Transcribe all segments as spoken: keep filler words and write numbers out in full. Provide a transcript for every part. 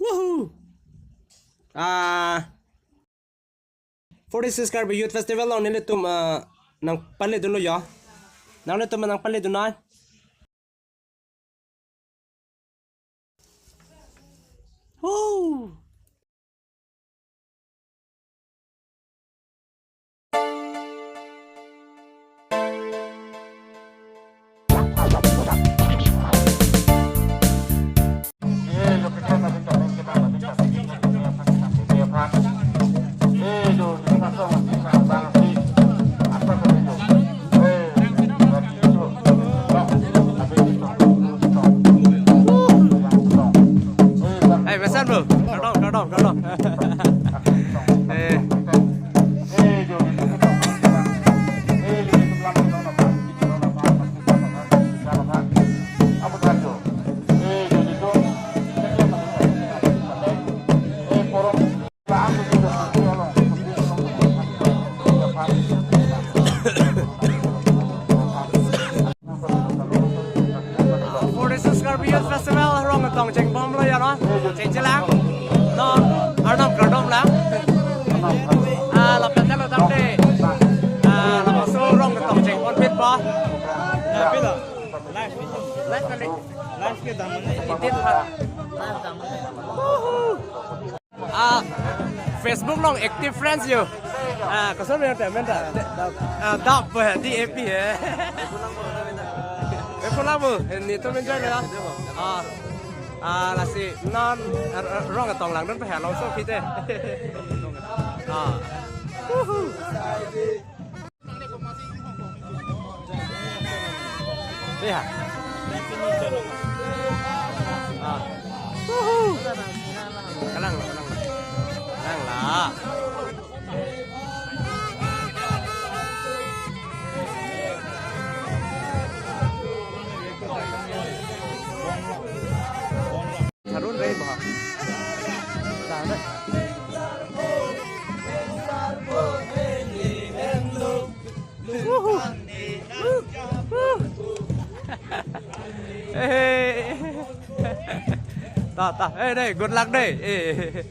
Woohoo! Ah, forty-six Karbi Youth Festival along nelitum, ah, nangpaledunlo yo. Nanglitum nangpaledun nang. Woo! Hai, pesan, Bu. Kardom, kardom, kardom. Eh. Forty-six Karbi Youth Festival Rongketong chengbomlo ya, no? Chengchelang. No, Arnam kardom lang. Ah, lapen jalo dam de. Ah, labangso Rongketong chengponpitpo. Ya, pilo. Live, live kali. Live ke daman. Edit ha. Live daman. Ah, Facebook along active friends yo. Ah, koson men ta, men ta. Ah, dap, eh, D A P, eh. Eh, pulang, Bu. Eh, nelitum enjoy le ya. Ah. Ah, lasi non, eh, eh, Rongketong langdun pe halong so kite. Ah. Woohoo. Iya. Ah. Woohoo. Kalang, kalang. Kalang la. Harun Ray bah. Dah, dah. Woohoo. Woo. Hey. Ta, ta. Eh, dei, good luck dei. Eh.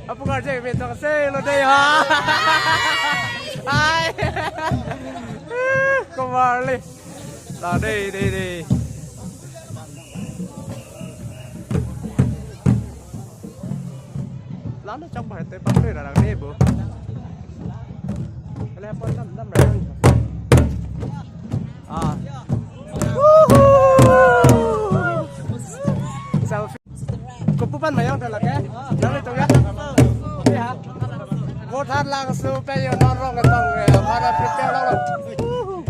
Apung arje me tong se lo dei ha. Hai. Kumar le. Ta dei, dei, dei. Lalo chok bahai te pang dei rarang dei bo. Ele apa nam nam rarang. Ah. Woohoo! Selfie. Kopupan mayang tha lake? Nanglitum ya? Ya. Vote han lang su pe yo non Rongketong, eh, para prepare lang. Woohoo.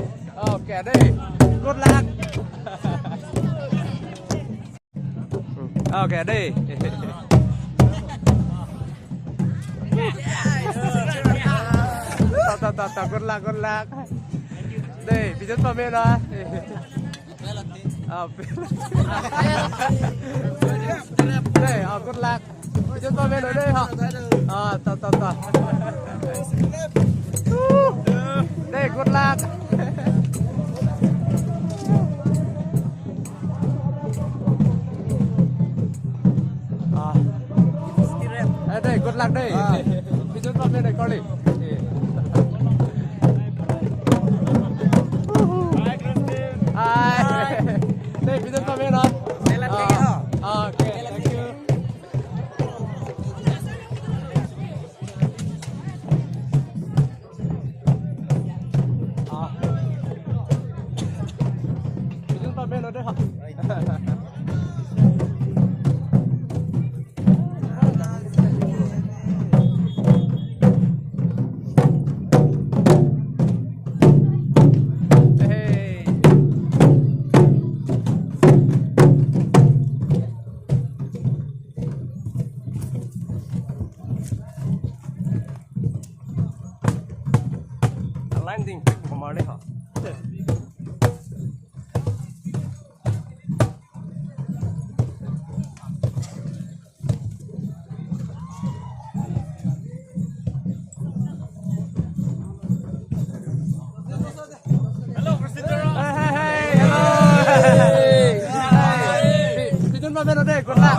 Okay, dei. Good luck. Okay, dei. Ta, ta, ta, ta, good luck, good luck. Dei, bijut pame na. Ah, dei, ah, good luck. Bijut pame na dei ha. Ah, ta, ta, ta. Dei, good luck. Ah. Eh, dei, good luck dei. Ah. Bijut pame dei kali. Hai. Dei, bijut pame na. Ah, okay, thank you. Ah. Bijut pame na dei ha. Hey. Line ding, kemana ha? Hello, President. Hey, hey, hey, hello. Hey. Bijut pame na dei, good luck.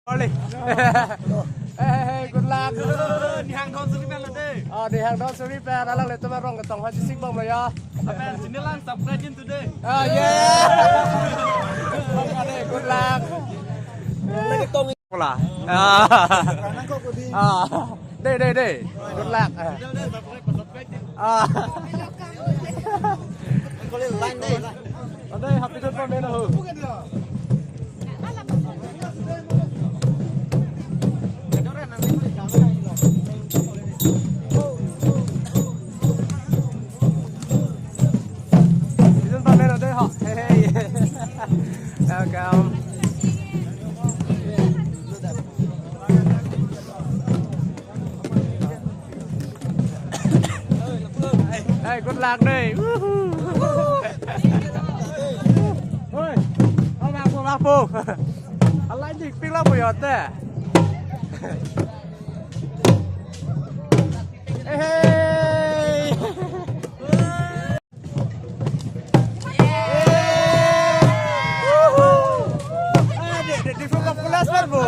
Kali. Hey, hey, hey, good luck. Nihang Don Suri pen lo dei. Oh, Nihang Don Suri pen, alanglitum arong ketong ha chisik bom lo ya. Lapen channel lang subscribe in today. Oh, yeah. Oke dei, good luck. Pola. Ah. Ah. Dei, dei, dei. Good luck. Ah. Ah. Ante, happy birthday, Mena ho. Season pa Mena dei ho. Hey, hey. Welcome. Hey, good luck dei. Woohoo. Hoi, oh, mapo, mapo. Alai dik pik la po yote. Hey, hey. Woohoo! Ah, di, di, di, full of plus, man, bro.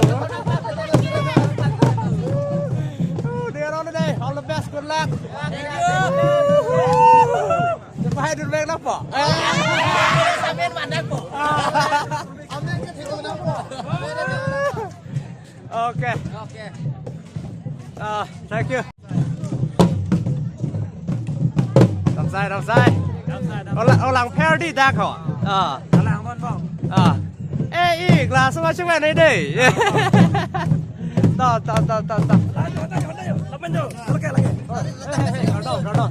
Oh, they are on today. All the best, good luck. Thank you. Woohoo! Cepat hadir balik napa? Sambil mandang po. Okay. Okay. Ah, thank you. Damsai, damsai. Ola, olang pher di dak ho. Ah. Alang non bang. Ah. Eh, i, glass ma chungan ni dei. To, to, to, to, to. Lapen jo, lake, lake. Hey, hey, kardom, kardom.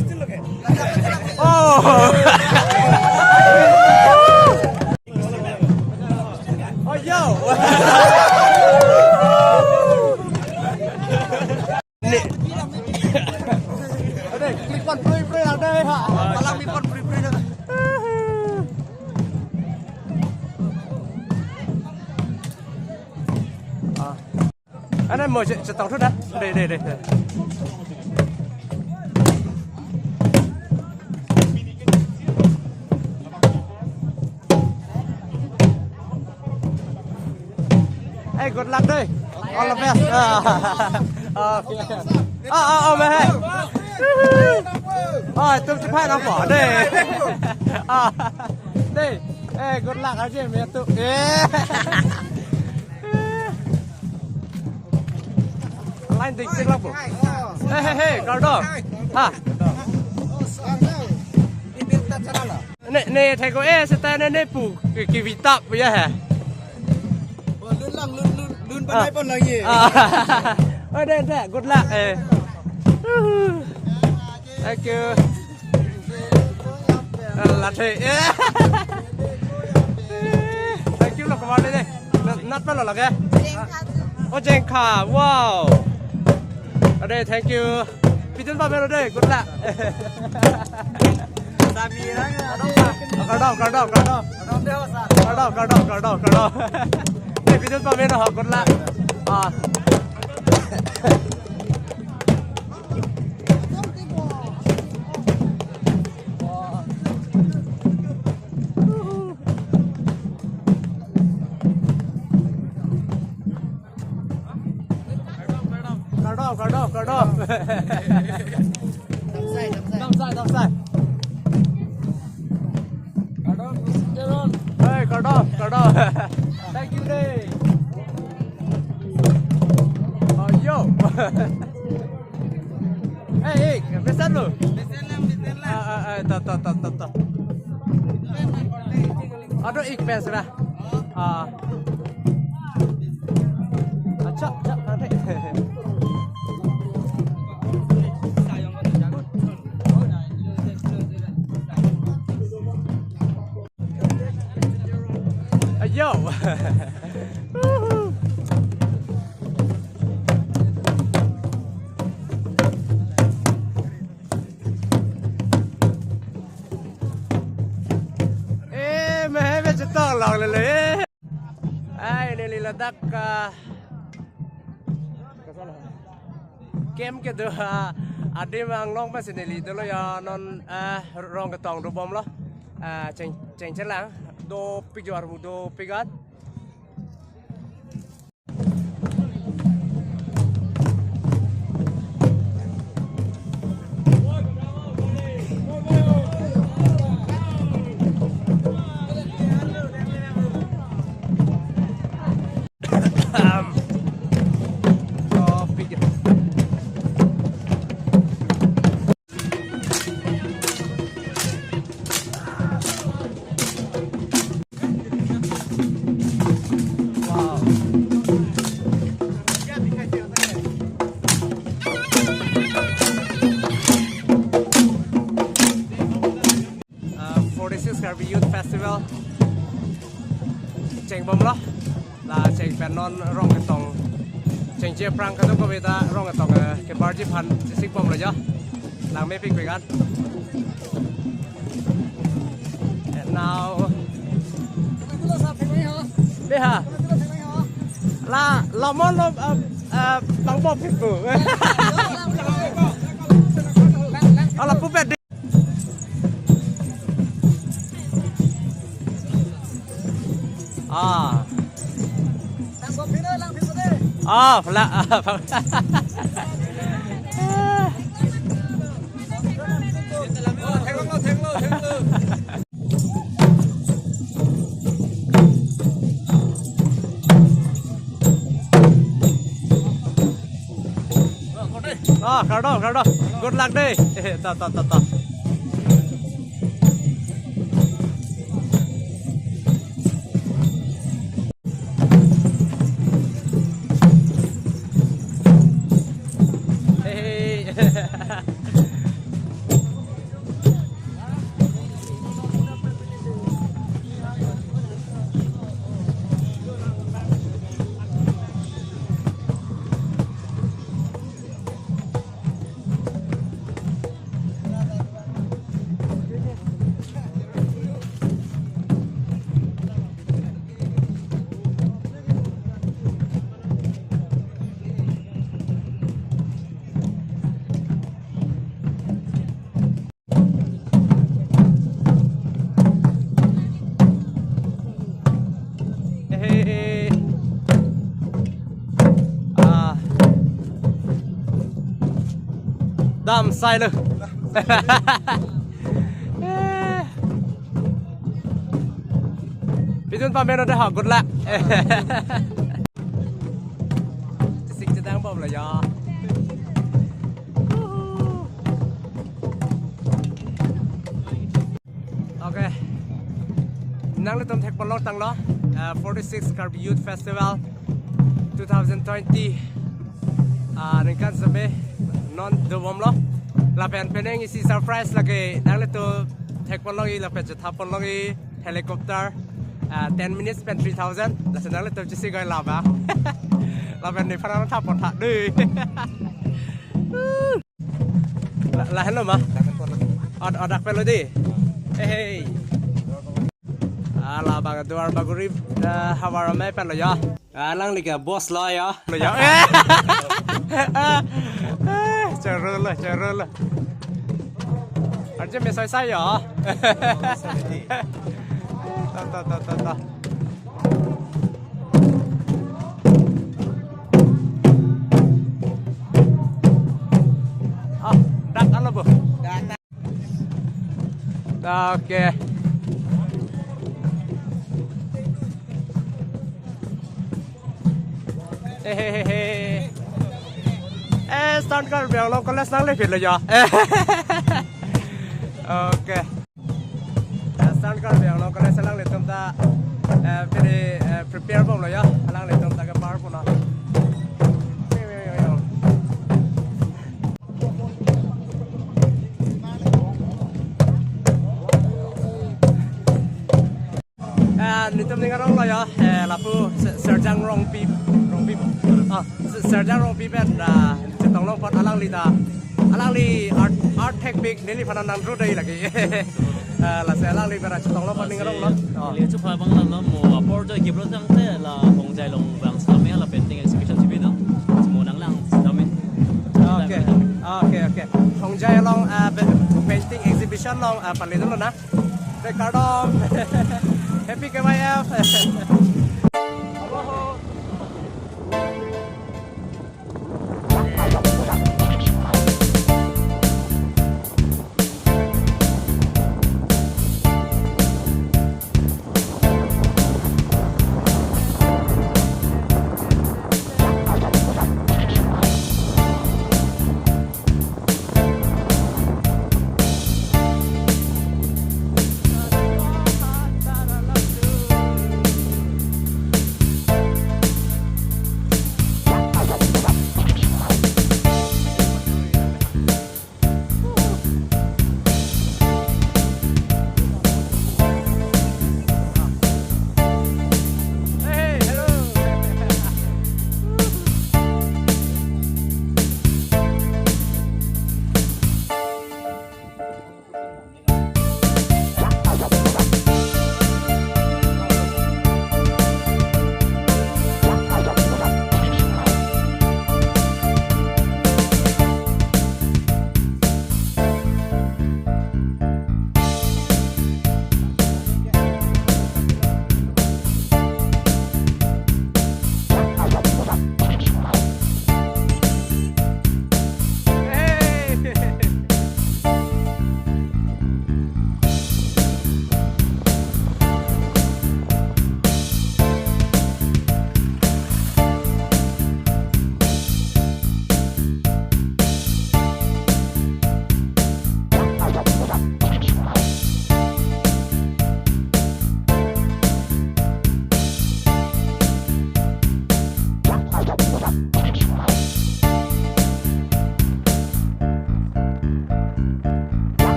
Still lake. Oh. Oh, yo. Ni. Ade, clip on free free ade ha. Malang clip on free free ade. Ah. Ane mo che, chetong thu da. Dei, dei, dei. Hey, good luck dei. All the best. Ah. Okay. Ah, ah, oh, mehai. Oh, itum chephai nangpo dei. Ah. Dei. Hey, good luck aje me tu. Eh. Line dik dik lapo. Hey, hey, hey, kardom. Ha. Ne, ne, thai ko, eh, seta ne, ne pu, ki, ki vitap ya, ha. Lun lang, lun, lun, lun, ah, panai pon lagi. Ah. Oh, dei, dei, good luck, eh. Thank you. Eh, lathe, eh. Thank you, lo, kemar dei. Nat, nat pa lo lake? Jengkha. Oh, jengkha. Wow. Ade, thank you. Pidun pa melo dei, good luck. Sami lang ya. Kardom, kardom, kardom. Kardom dei, sir. Kardom, kardom, kardom, kardom. Dei, pidun pa melo, good luck. Ah. Kardom, kardom, kardom. Damsai, damsai. Damsai, damsai. Kardom, Mister Teron. Hey, kardom, kardom. Thank you dei. Oh, yo. Hey, hey, pesan lo. Pesan lang, pesan lang. Ah, ah, ah, to, to, to, to, to. Aduh, ik pesan lah. Ah. Accha, accha, nanti. Ayo. Eh, mehai me chetong longle le. Ai, neli ladak, ah, camp kedo, ah, adim anglong pensi neli dolo ya non, ah, rong ketong dobom lo. Ah, cheng, cheng chelang. Dopik jo armu dopik at. Bomlo. La cheng pen non rong ketong. Chengche aphrang kadokave ta rong ketong, eh, kebarji aphan chesik bomlo jo. Lang mepik pi kan. And now. Beha. La, la mon lo, eh, eh, bang bop itu. Ala pupet. Ah. Ah, pala. Ah, kardom, kardom. Good luck dei. Eh, ta, ta, ta, ta. Hey. Hey. Ah. Dam sai lo. Pidun pameno dei ha, good luck. Chesik chedang bomlo ya. Okay. Nanglitum thek pon long tanglo, uh, forty-six Karbi Youth Festival two thousand twenty. Ah, ningkan seme non dobomlo. Lapen penang isi surprise lake nanglitum thek pon long-i lapen chetha pon long-i helicopter. Ah, ten minutes pen three thousand. Lasi nanglitum chesi goi laba. Lapen nephan tha pon tha dei. La, lahenlo ma? Od-, odak pelo dei. Hey, hey. Ala bang Duar Bagori, eh, havar amei pen lo ya. Alangli ke boss lo ya. Lo ya. Eh, chorolo, chorolo. Arje me sai sai ya. Ta, ta, ta, ta, ta. Ah, dak alo bo. Okay. Hehehe. Eh, Eastern Karbi Anglong College nangle philo ya. Okay. Eh, Eastern Karbi Anglong College alanglitum ta, eh, pini, eh, prepare bomlo ya. Alanglitum ta ke power pon lo. Ah, nelitum ning arong lo ya, eh, lapu Se-, Serjang Rongpi, Rongpi, ah, Se-, Serjang Rongpi pen, ah, chetong long apot alangli ta, alangli art, art technique neliphan nangdro dei lake. Ah, lasi alangli pen chetong long apot ning arong lo. Oh. Neli chupha abang lo, mo apor joike bro tangte la Hongjai along bang sitame la painting exhibition si bidun. Mo nanglang sitame. Okay, okay, okay. Hongjai along, ah, pe-, painting exhibition along, ah, pale dunlo na. Te kardom. Happy K Y F.